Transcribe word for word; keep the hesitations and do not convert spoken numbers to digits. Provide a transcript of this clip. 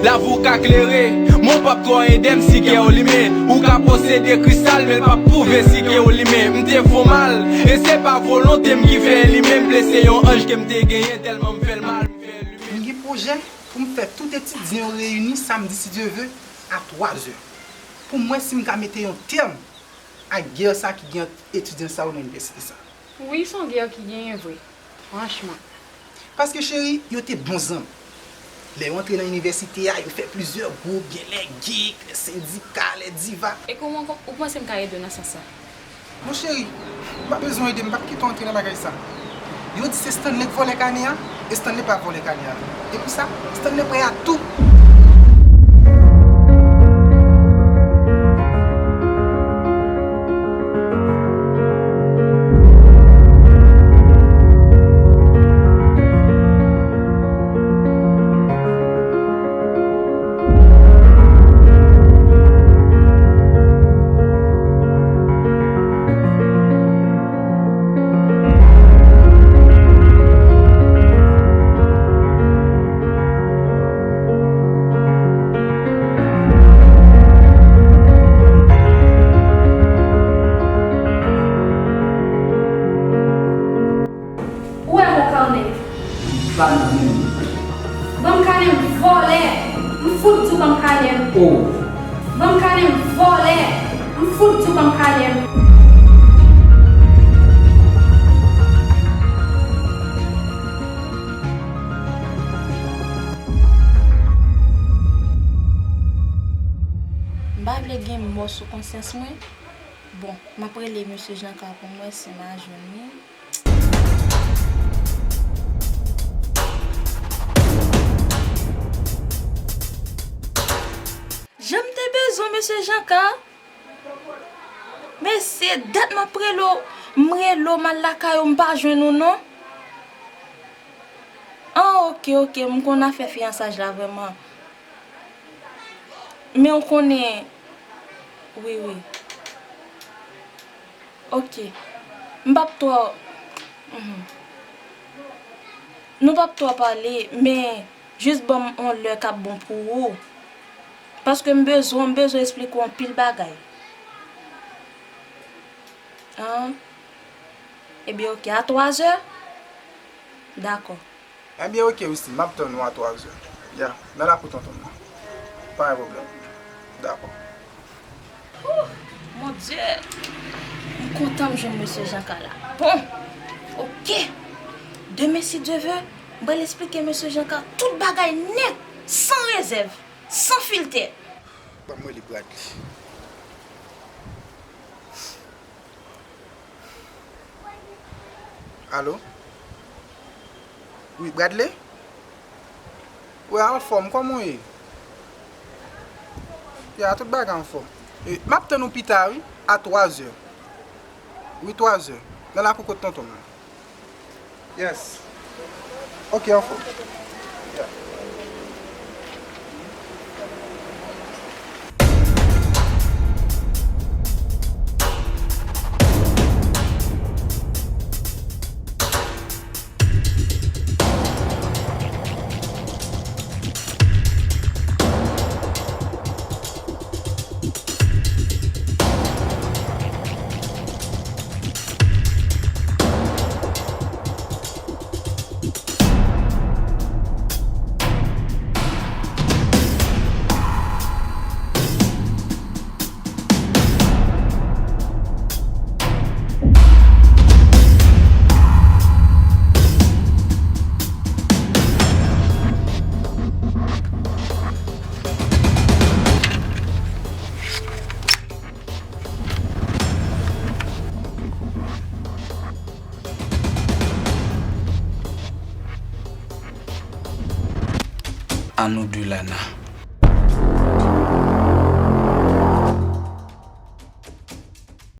Lavi w ka klere, men w p ap twò ede m si kè w limen. Ou ka posede kristal, men l p ap pwouve si kè w limen. M te fè w mal, e se pa volonte m ki fè l limen. M blese yon anj ke m te genyen, tèlman m fè l mal, m fè l limen. M gen pwojè pou m fè tout etidyan yo reyini samdi, si Dye ve, a twa zè. Pou m wè si m ka mete yon tèm ak gè sa ki gen ant etidyan sa yo nan inivèsite sa. Wi, se yon gè ki genyen vre, franchman. Paske, cheri, yo te bon zanmi. Lè yo antre nan inivèsite a, yo fè plizyè gwoup, gen lè geek, lè sendika, lè diva. E kòman ou panse m ka ede w nan sans sa? Mon cheri, ou pa bezwen ede m, m p ap kite w antre nan bagay sa. Yo di se Stanley k vòlè kanè a, e Stanley pa vòlè kanè a. E pou sa, Stanley prè a tou. Ou wè mon kanè? Sa nan men m? Ban m kanè m, vòlè! M fout di w ban m kanè m! Oh! Ban m kanè m, vòlè! M fout di w ban m kanè m! M pa vle gen mò sou konsyans mwen. Bon, m ap rele mesye Janka pou m wè si m a jwenn li. Jan m te bezwen mesye Janka. Mesye, dat m ap rele w, m rele w, m al lakay ou, m pa jwenn ou non. An, oke, oke, m konn afè fiyansaj la vrèman. Men w konnen, wi, wi. Oke. M p ap twò, mhm. Nou p ap twò pale, men jis ban m yon lè k ap bon pou ou. Paske m bezwen, m bezwen esplike w anpil bagay. An? Ebyen, oke, a twa zè? Dakò. Ebyen, oke, Wistin, m ap tann ou a twa zè. Ya, nan lakou tonton m nan. Pa gen pwoblèm. Dakò. Ouh, mon Dye! M kontan m jwenn mesye Janka la. Bon, oke. Demen, si Dye ve, m pral esplike mesye Janka tout bagay nèt, san rezèv, san filtè. Ban m rele Bradley. Alo? Wi, Bradley? Wi, anfòm, kòman w ye? Ya, tout bagay anfòm. E, m ap tann ou pita, wi, a twa zè. Wi, twa zè. Nan lakou kot tonton m nan. Yes. Ok, anfòm. Yeah. Annou de Lana.